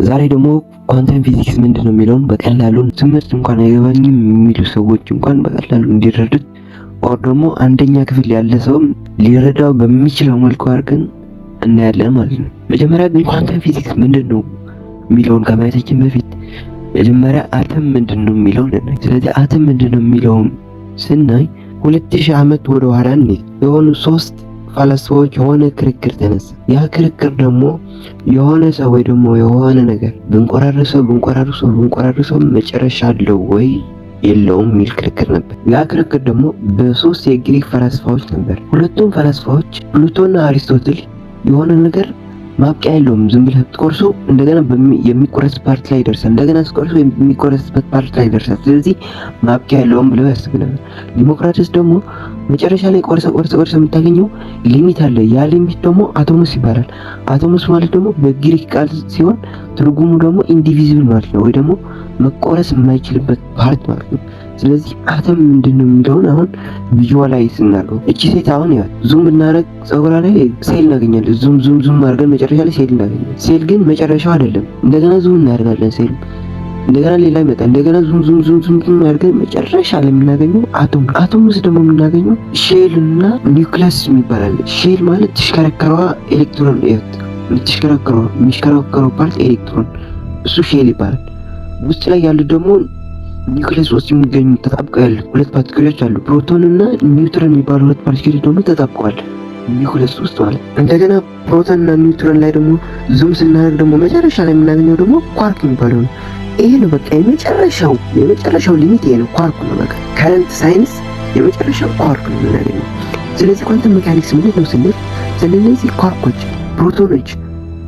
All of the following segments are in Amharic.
ዛሬ ደግሞ quantum physics ምንድን ነው የሚለውን በቀላሉ ትምህርት እንኳን አይገባኝም የሚሉ ሰዎች እንኳን በቀላሉ እንዲረዱት or ደግሞ አንደኛ ክፍል ያለ ሰውም ሊረዳው በሚችለው መልኩ አድርገን እናያለን ማለት ነው። መጀመሪያ ግን quantum physics ምንድን ነው የሚለውን ከማየታችን በፊት መጀመሪያ አተም ምንድን ነው የሚለውን እናይ። ስለዚህ አተም ምንድን ነው የሚለውን ስናይ 2000 ዓመት ወደ ኋላ እንሂድ። የሆኑ ሶስት ፈላስፎች የሆነ ክርክር ተነሳ። ያ ክርክር ደግሞ የሆነ ሰው ወይ ደግሞ የሆነ ነገር ብንቆራርሰው ብንቆራርሰው ብንቆራርሰው መጨረሻ አለው ወይ የለውም የሚል ክርክር ነበር። ያ ክርክር ደግሞ በሶስት የግሪክ ፈላስፋዎች ነበር። ሁለቱም ፈላስፋዎች ፕሌቶና አሪስቶትል የሆነ ነገር ማብቂያ የለውም፣ ዝም ብለህ ብትቆርሰው እንደገና የሚቆረስ part ላይ ይደርሳል፣ እንደገና ስትቆርሰው የሚቆረስበት part ላይ ይደርሳል። ስለዚህ ማብቂያ የለውም ብለው ያስብ ነበር። ዲሞክራተስ ደግሞ መጨረሻ ላይ ቆርሰ ቆርሰ ቆርሰ የምታገኘው limit አለ። ያ limit ደግሞ atomos ይባላል። Atomos ማለት ደግሞ በግሪክ ቃል ሲሆን ትርጉሙ ደግሞ indivisible ማለት ነው፣ ወይ ደግሞ መቆረስ የማይችልበት part ማለት ነው። ስለዚህ አተም ምንድን ነው የሚለውን አሁን visualize እናድርገው። እቺ ሴት አሁን ያው zoom ብናደርግ ፀጉሯ ላይ ሴል እናገኛለን። Zoom zoom zoom አድርገን መጨረሻ ላይ ሴል እናገኛለን። ሴል ግን መጨረሻው አይደለም። እንደገና zoom እናደርጋለን። ሴል እንደገና ሌላ ይመጣል። እንደገና zoom zoom zoom zoom zoom አድርገን መጨረሻ ላይ የምናገኘው አቶም። አቶም ውስጥ ደግሞ የምናገኘው shell እና ኒውክለስ የሚባል አለ። Shell ማለት ተሽከረከረዋ ኤሌክትሮን የምትሽከረከረው የሚሽከረከረው part ኤሌክትሮን እሱ shell ይባላል። ውስጥ ላይ ያሉት ደግሞ ኒውክለስ ውስጥ የሚገኙ ተጣብቀው ያሉት ሁለት particle ኦች አሉ። ፕሮቶን እና ኒውትሮን የሚባሉ ሁለት particle ኦች ደግሞ ተጣብቀዋል ኒውክለስ ውስጥ ማለት። እንደገና ፕሮቶን እና ኒውትሮን ላይ ደግሞ zoom ስናደርግ ደግሞ መጨረሻ ላይ የምናገኘው ደግሞ quark የሚባለው ነው። ይሄ ነው በቃ የመጨረሻው limit ይሄ ነው፣ quark ነው። በቃ current science የመጨረሻው quark ነው የምናገኘው። ስለዚህ quantum mechanics ምንድን ነው ስንል ስለነዚህ quark ኦች፣ ፕሮቶኖች፣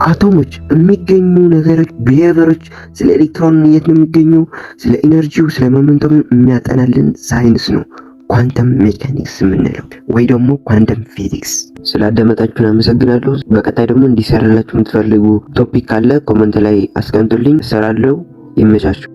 አቶሞች የሚገኙ ነገሮች፣ behavior ኦች፣ ስለ ኤሌክትሮን የት ነው የሚገኘው፣ ስለ energy ው፣ ስለ momentum የሚያጠናልን ሳይንስ ነው quantum mechanics የምንለው ወይ ደግሞ quantum physics። ስላዳመጣችሁን አመሰግናለሁ። በቀጣይ ደግሞ እንዲሰራላችሁ የምትፈልጉ topic ካለ comment ላይ አስቀምጡልኝ፣ እሰራለሁ። ይመቻችሁ።